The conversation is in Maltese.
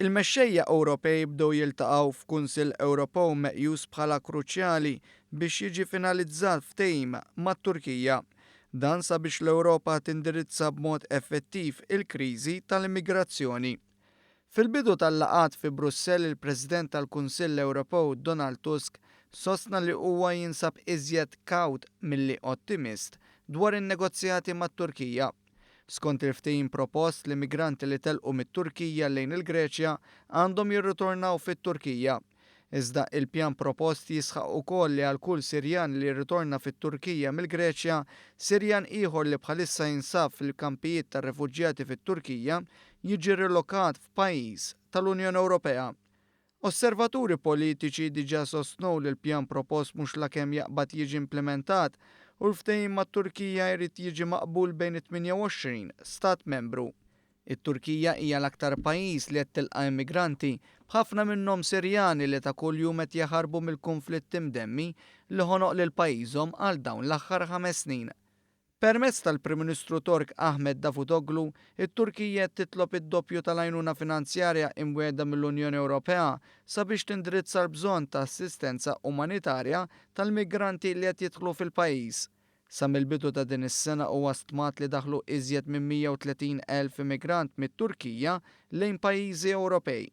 Il-mexxejja Ewropej bdew jiltaqgħu f'Kunsill Ewropew meqjus bħala kruċjali biex jiġi finalizzat ftehim mat-Turkija. Dan sabiex l-Ewropa tindirizza b'mod effettiv il-kriżi tal-immigrazzjoni. Fil-bidu tal-laqgħat fi Brussell il-President tal-Kunsill Ewropew Donald Tusk sostna li huwa jinsab iżjed kawt milli ottimist dwar in-negozjati mat-Turkija. Skont il-ftehim propost, l-immigranti li telqu mit-Turkija lejn il-Greċja għandhom jirritornaw fit-Turkija. Iżda il-pjan propost jisħaq ukoll li għal kull Sirjan li jirritorna fit-Turkija mill-Greċja, Sirjan ieħor li bħalissa jinsab fil-kampijiet tar-refuġjati fit-Turkija jiġi rilokat f'pajjiż tal-Unjoni Ewropea. Osservaturi politiċi diġà sostnew li l-pjan propost mhux lakemm jaqbad jiġi implimentat u l-ftehim mat-Turkija jrid jiġi maqbul bejn it-28 stat membru. It-Turkija hija l-aktar pajjiż li qed tilqa' immigranti, b'ħafna minnhom Sirjani li ta' kuljum qed jaħarbu mill-kunflitt imdemmi li ħonoq lil pajjiżhom għal dawn l-aħħar ħames snin. Permezz tal-Prim Ministru Tork Ahmet Davutoglu, it-Turkija qed titlob id-doppju tal-għajnuna finanzjarja imwiegħda mill-Unjoni Ewropea sabiex tindirizza l-bżonn ta' assistenza umanitarja tal-migranti li qed jidħlu fil-pajjiż. Sa mill-bidu ta' din is-sena huwa stmat li daħlu iżjed minn 130,000 immigrant mit-Turkija lejn pajjiżi Ewropej.